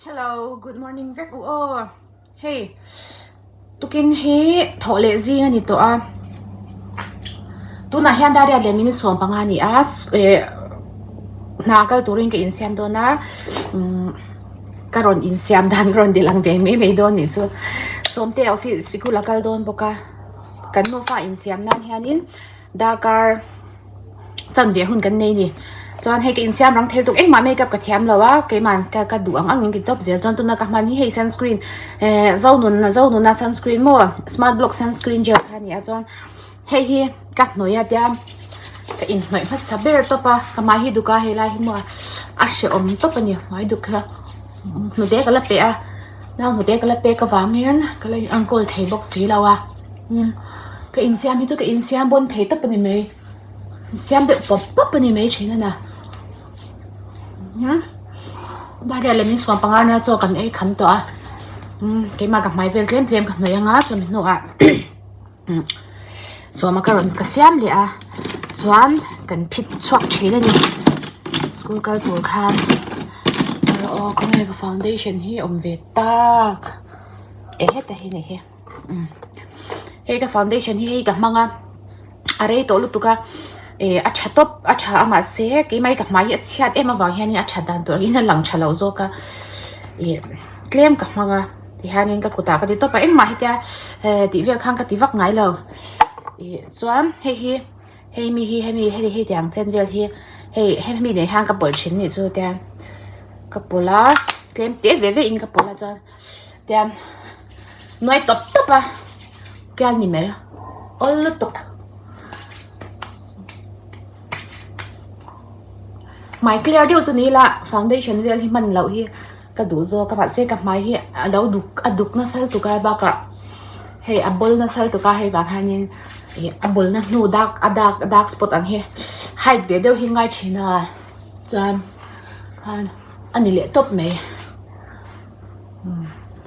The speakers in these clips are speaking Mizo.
Hello, good morning vek u aw. Hei, tukin hi thawh leh zing a ni tawh a. Tunah hian Daria leh minute 15 a ni a, eh hna kal turin ka insiam dawn a. Umm ka rawn insiam dan ka rawn dil ang ve mai mai dawn nih chu. Sawmte office sikul a kal dawn bawk a. Kan nufa insiam nan hianin darkar chanve hun kan nei ni chuan hei ka insiam rang thei tuk engmah makeup ka thiam lo a keimah ka ka duh ang ang in ka tawp zel chuan tuna ka hman hi hei sunscreen eh zonun zonuna sunscreen maw smart block sunscreen gel kha a ni a chuan hei hi ka hnawih a tia ka inhnawih hmasa ber tawp a ka hmai hi duk a helai hi maw a hrehawm tawp a ni hmai duk kha hnute ka la peh a nau hnute ka la pek avangin ka la in enkawl thei bawk si lo a. Ka insiam hi chu ka insiam bawn thei tawp a ni mai insiam deuh pawp pawp a ni mai thin a na Daria leh min suam panga nia chaw kan ei kham tawh a keimah ka hmai vel tlem tlem ka hnawih anga chumi hnuah sawma ka rawn ka siam leh a chuan kan phit chhuak thin a ni school kal tur khan aw khawnge ka foundation hi a awm ve tak eh heta hi ni hi. Hei ka foundation hi hei ka hmang a a rei tawh lutuk a eh a tha tawp a tha a mahse keimah hi ka hmai hi a chhiat em avang hianin a that dan tur angin a lang tha lo zawk a ih tlem ka hmang a tihianin ka kutah ka ti tawp a engmah hetia eh tih vel khan ka ti vak ngai lo ih chuan hei hi hei mi hi hemi hei hei tiang chen vel hi hei hemi nen hian ka pawlh thin nih chu tia ka pawlh a tlem te ve ve in ka pawlh a chuan. Tiang nuai tawp tawp a kian ni mai awl lutuk hmai clear deuh chu ni ila foundation vel hi hman loh hi ka duh zawk a mahse ka hmai hi a lo duk a duk nasa lutuk a bakah hei a bawl nasa lutuk a hei vang hianin ih a bawlna hnu dark a dark dark spot ang hi hide ve deuh hi ngai thin a chuan khan a ni leh tawp mai.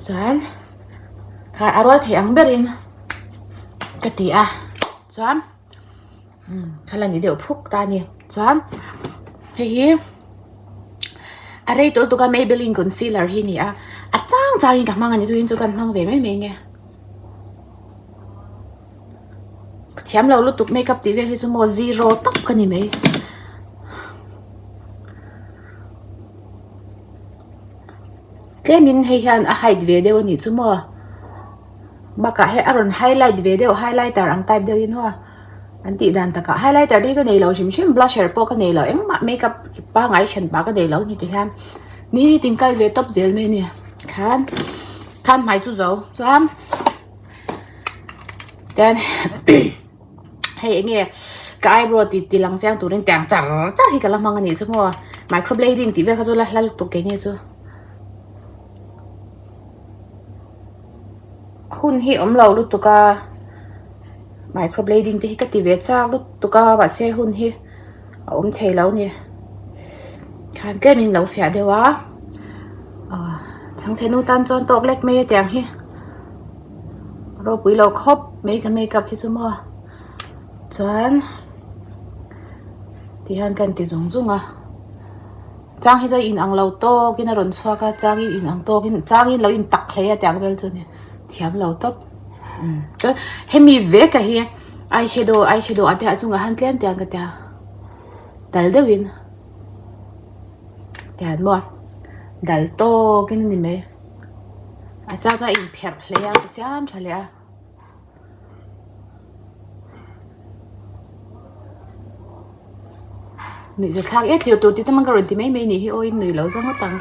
Chuan kha a rual thei ang berin ka ti a chuan kha la ni deuh phuk ta a ni chuan hei hi a rei tawh lutuk a Maybelline concealer hi a ni a a chang changin ka hmang a ni tuin chu kan hmang ve mai mai nge ka thiam lo lutuk makeup tih vel hi chu maw zero tawp ka ni mai. Tlemin hei hian a hide ve deuh a nih chu maw bakah hei a rawn highlight ve deuh highlighter ang type deuh in aw an tih dan takah highlighter te hi ka nei lo hrim hrim blusher pawh ka nei lo engmah makeup pangai hran pah ka nei lo ni ti hian nitin kal ve tawp zel mai a ni khan khan hmai chu zo chuan then. Hei eng nge ka eyebrow tih ti lang chiang turin tiang char char hi ka la hmang a nih chu maw microblading tih vel kha chu la hla lutuk kei nge chu hun hi awm lo lutuk a microblading te hi ka ti ve chak lutuk a mahse hun hi a awm thei lo a ni khan tlem in lo fiah deuh a ah chhangchhe nu tan chuan tawk lek mai a tiang hi. Ropui lo khawp mai ka makeup hi chu maw chuan ti hian ka inti zung zung a chang hi chuan in ang lo tawk in a rawn chhuak a chang in in ang tawk in chang in lo in tak hle a tiang vel chu a ni thiam lo tawp chuan hemi vek a hi eyeshadow eyeshadow ah te a chungah hian tlem te ang ka tia dal deuhin tian maw dal tawk in a ni mai. A chang chuan a inpherh hle a ka siam tha leh a. Nuihza thlak e thlir tur tih te man ka rawn ti mai mai nih hi aw in nui lo zawng ngawt ang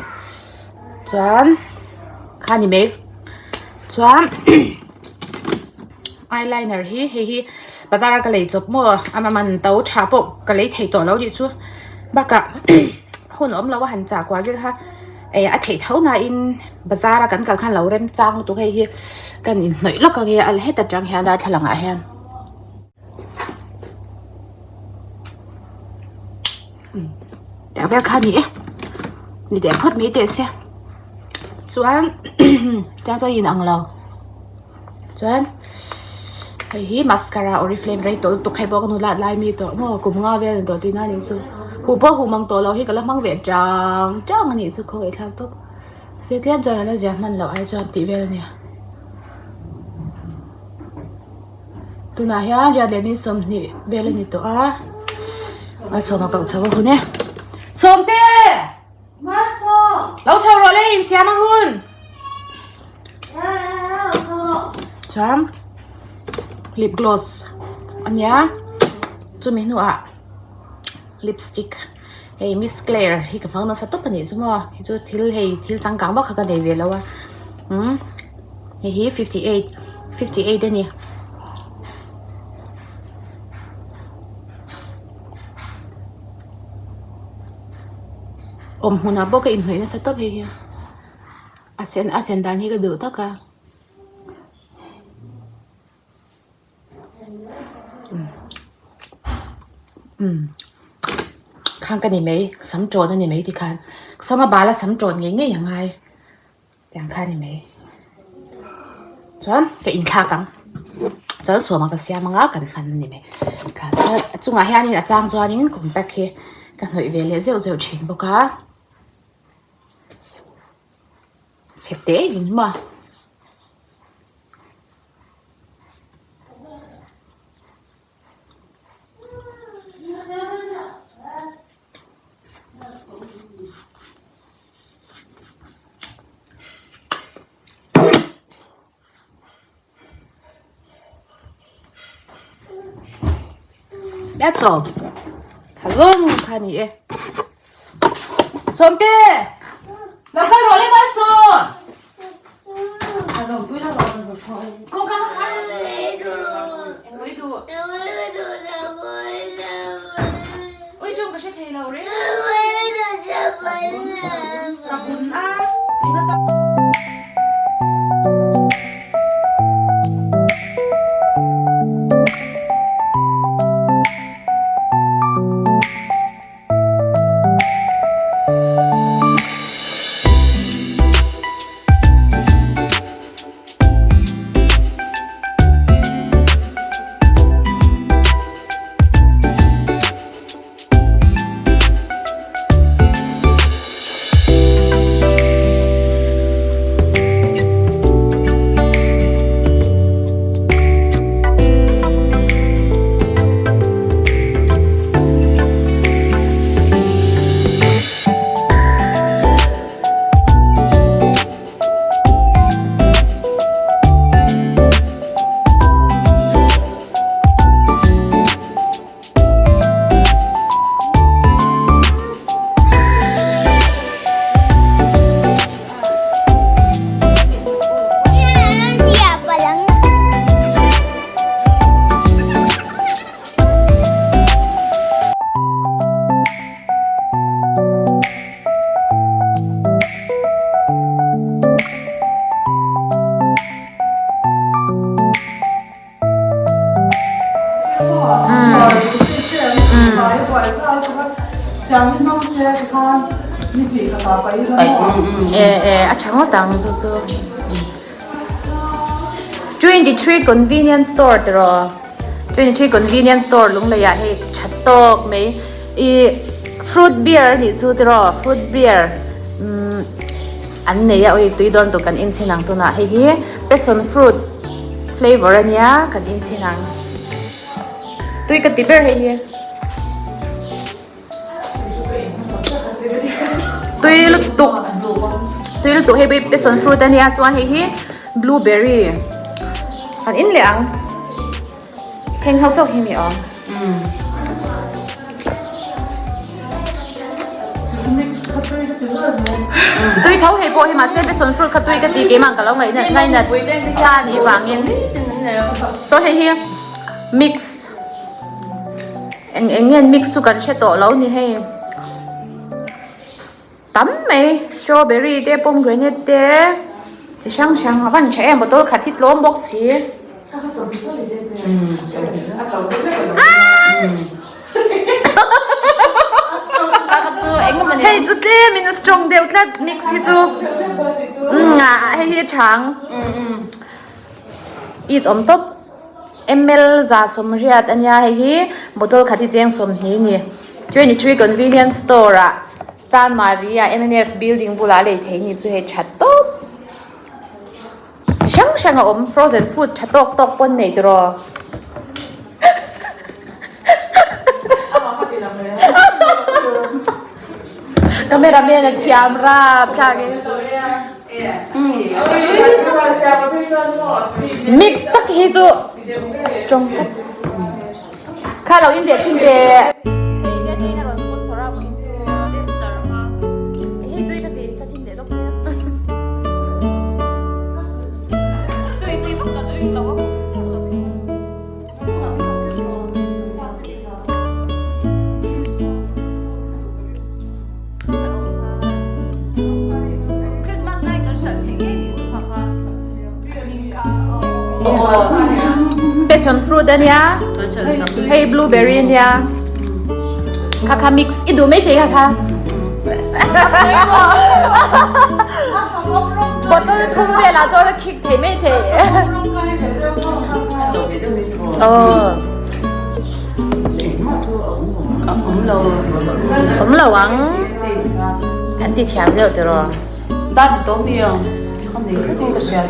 chuan kha ni mai chuan eyeliner hi hei hi bazar a ka lei chawp maw a man to tha pawh ka lei thei tawh lo tih chu bakah hun awm lo a han chah kual vel kha eh a theih tho nain bazar a kan kal khan lo rem chang lutuk hei hi kan inhnawih lawk ang e a heta tang hian darthlalang ah hian. Tiang vel kha a ni e ni teh phawt mai teh se chuan tiang chuan in ang lo chuan hei hi mascara oriflame rei tawh lutuk hei pawh ka nu lat lai mi tawh maw kum nga vel an tawh tihna a nih chu huh pawh huh mang tawh lo hi ka la hmang ve chang chang a nih chu khawngaih thlak tawp. Se tlem chuan a la zia hman loh ai chuan tih vel a ni. Tunah hian riat leh min 20 vel a ni tawh a, Malsawma koh chho a hun e. Sawmte! Lo chho rawh le insiam a hun. Chuan lip gloss a nia chumi hnuah lipstick hei miss claire hi ka hmang nasa tawp a nih chu maw hei chu thil hei thil changkang vak kha ka nei ve lo a umm hei hi 58 58 a ni. Awm hmunah pawh ka inhnawih nasa tawp hei hi a sen a sen dan hi ka duh tak a umm khang ka ni mai sam tawn a ni mai tikhan sam a bal a sam tawn ngei ngei a ngai. Tiang kha ni mai. Chuan ka inthlak ang. Chuan sawma ka siam anga kan hman a ni mai. Kha chuan a chungah hianin a chang chuanin compact hi ka hnawih ve leh zeuh zeuh thin bawk a. Chhe te in maw. That's all. Kha zawng kha ni e. Sawmte! Lo kal rawh le Malsawm! Kawngka kha khar. Engmawii duh. Ui tawng ka hre thei lo reng. Savun a. A tha ngawt ang chu chu 23 convenience store tiraw 23 convenience store lunglei ah hei tha tawk mai ih fruit beer a nih chu tiraw fruit beer umm an nei a ui tui dawn tur kan en chhin ang tunah hei hi passion fruit flavour a nia kan en chhin ang tui ka ti ber hei hi tui lutuk tui lutuk hei pawh hi passion fruit a nia chuan hei hi blueberry kan in leh ang. Heng ho chauh hi mi awm. Tui tho hei pawh hi mahse besan fruit kha tui ka ti keimah ka lo ngaih ngainat sa nih vangin chuan hei hi mix eng eng nge mix chu kan hre tawh lo ni hei. Tam mai strawberry te pomegranate te chi hrang hrang a van tha em bottle khat hi tlawm bawk si. Hei chu tlem in a strong deuh tlat mix hi chu hei hi a thang it awm tawp ml 180 ania hei hi bottle khat hi cheng 20 ni 23 convenience store ah. Chanmari ah mnf building bulah a lei thei ni chu hei tha tawp chi hrang hrang a awm frozen food tha tawk tawk pawn nei tiraw. Camera man a thiam rap thlak in. Mix tak hi chu a strong tawp. Kha lo in ve chhin teh. Hei nia tiin a rawn sponsor a vawiin chu. Hei tui ka ti kan in leh lawk mai a. Tui ti vak kan ring lo a. Passion fruit ania hei blueberry ania kha kha mix i duh mai thei kha kha bottle thum velah chuan a khik thei mai thei aw awm lo ang an ti thiam deuh tiraw Dat tawh mi ang kham nei tlat in ka hria.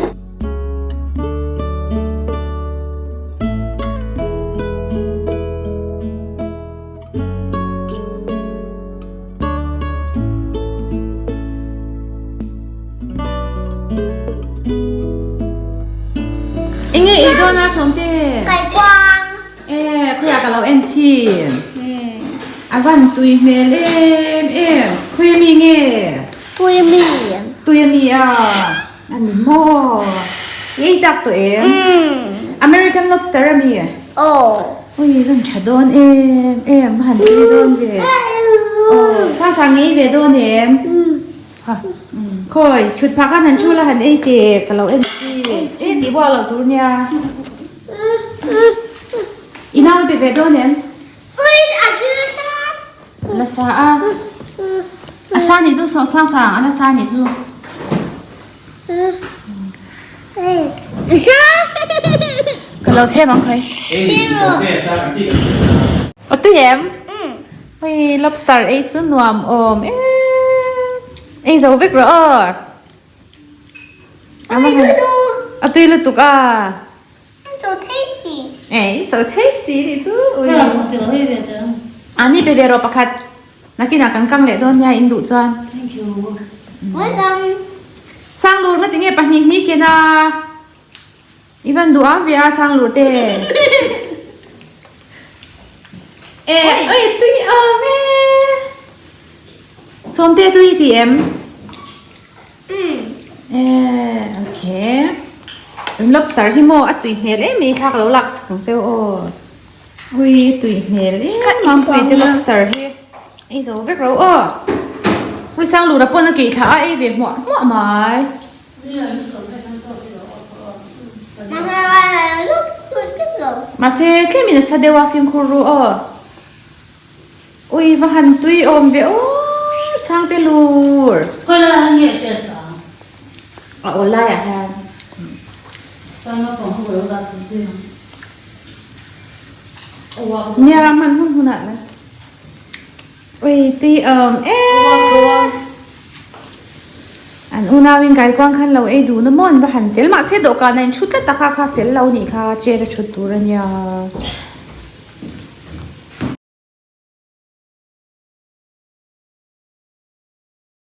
Enge ei dawn a Sawmte? Kaikuang. E khawiah ka lo en thin. A van tui hmel em em. Khawi ami nge? Tui ami. Tui ami a. A ni maw? I ei chak tawh em? American lobster ami? Aw. Ui van tha dawn em em a han tui dawn ve. Aw sang sang i ei ve dawn em? Khawi thut phah khan han thu la han ei teh ka lo en chi. E tih buak loh tur nia. I nau i pe ve dawn em? Ui a la sa. La sa a. A sa nih chu sawh sang sang a la sa nih chu. Ka lo chhem ang khawi. A tui em? Hei lobster ei chu nuam awm em. Ei zo vek rawh aw. A tui lutuk a. So tasty. Ei so tasty nih chu. A ni pe ve rawh pakhat. Nakinah kan kang leh dawn nia in duh chuan. Thank you. Welcome. Sanglur nga tinge pahnih hnih ken a. I van duh am ve a Sanglur te. E oi tui awm e. Sawmte tui i ti em? E okay. Lobster hi maw a tui hmel em mai thlak lo lak sak ang cheu aw. Ui tui hmel em Mampui te lobster hi ei zo vek ro aw. Ui Sanglura pawn a keih thla a ei ve hmuah hmuah mai. Mahse tlemin a sa deuh a fimkhur ru aw. Ui va han tui awm ve aw Sangte lur. A awl laiah hian. Nia hman hun hunah la. Ui tui awm em. An unauin kaikuang khan lo ei duh na maw an va han fel mahse dawhkanah in thut tlat a kha kha fel lo nih kha chair a thut tur a nia.